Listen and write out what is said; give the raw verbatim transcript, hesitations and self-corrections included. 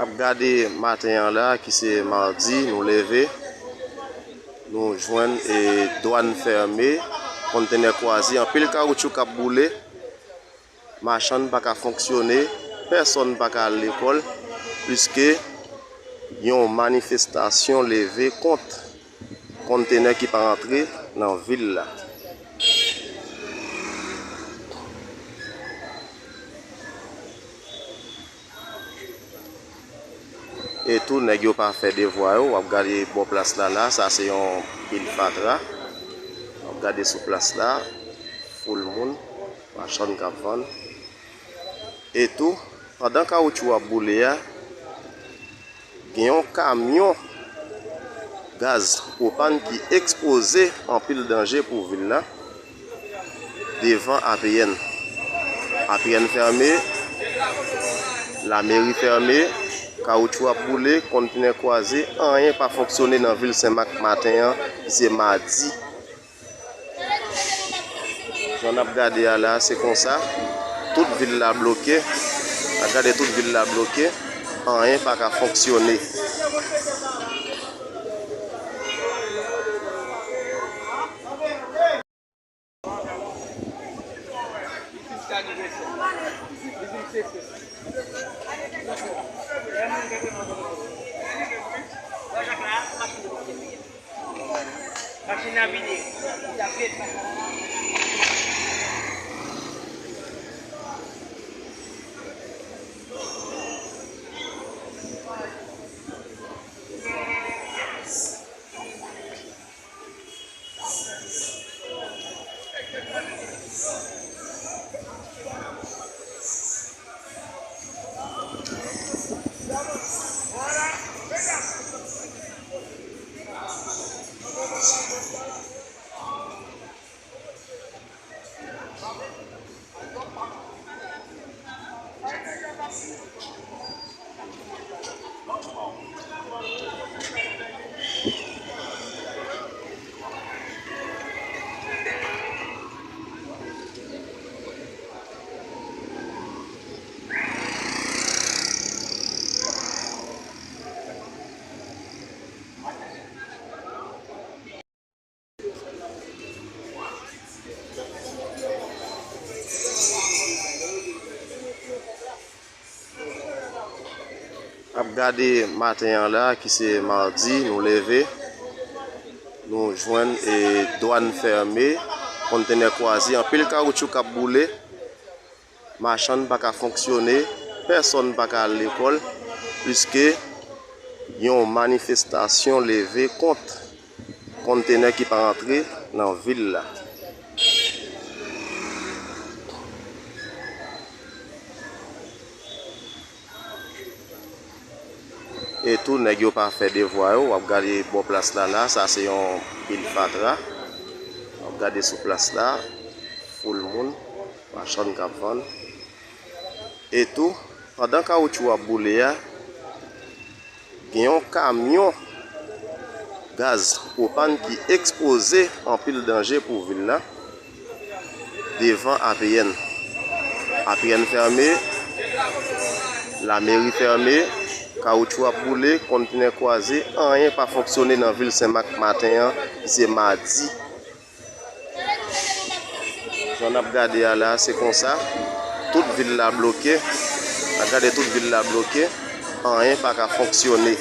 Ap gade maten an la, ki se madi, nou leve, nou jwenn, e, dwàn fèmen, kontenè kwaze, anpil kawoutchou k ap boule, machann pa ka fonksyone, pèsonn pa ka al lekòl, pliske yon manifestasyon leve kont kontenè ki pa rantre nan vil la. E tou, nèg yo pa fè devwa yo. W ap gade bò plas la, la, sa se yon pil fatra. W ap gade sou plas la, foul moun, machann k ap vann. E tou, pandan kawoutchou ap boule a, gen yon kamyon gaz pwopàn ki ekspoze anpil danje pou vil la devan A P N. A P N fèmen, lameri fèmen, kawoutchou ap boule, kontenè kwaze, anyen pa fonksyone nan vil Senmak maten an, ki se madi. Jan n ap gade a la, se konsa. Tout vil la bloke. N ap gade tout vil la bloke. Anyen pa ka fonksyone. Machin nan vini. Ap gade maten an la, ki se madi, nou leve, nou jwenn, e, dwàn fèmen, kontenè kwaze, anpil kawoutchou k ap boule. Machann pa ka fonksyone, pèsonn pa ka al lekòl, pliske yon manifestasyon leve kont kontenè ki pa rantre nan vil la. E tou, nèg yo pa fè devwa yo. W ap gade bò plas la la, sa se yon pil fatra. W ap gade sou plas la, foul moun, machann k ap vann. E tou, pandan kawoutchou ap boule a, gen yon kamyon gaz pwopàn ki ekspoze anpil danje pou vil la. Devan A P N. A P N fèmen, lameri fèmen, kawoutchou ap boule, kontenè kwaze, anyen pa fonksyone nan vil Senmak maten an, ki se madi. Jan n ap gade a la, se konsa. Tout vil la bloke. N ap gade tout vil la bloke. Anyen pa ka fonksyone.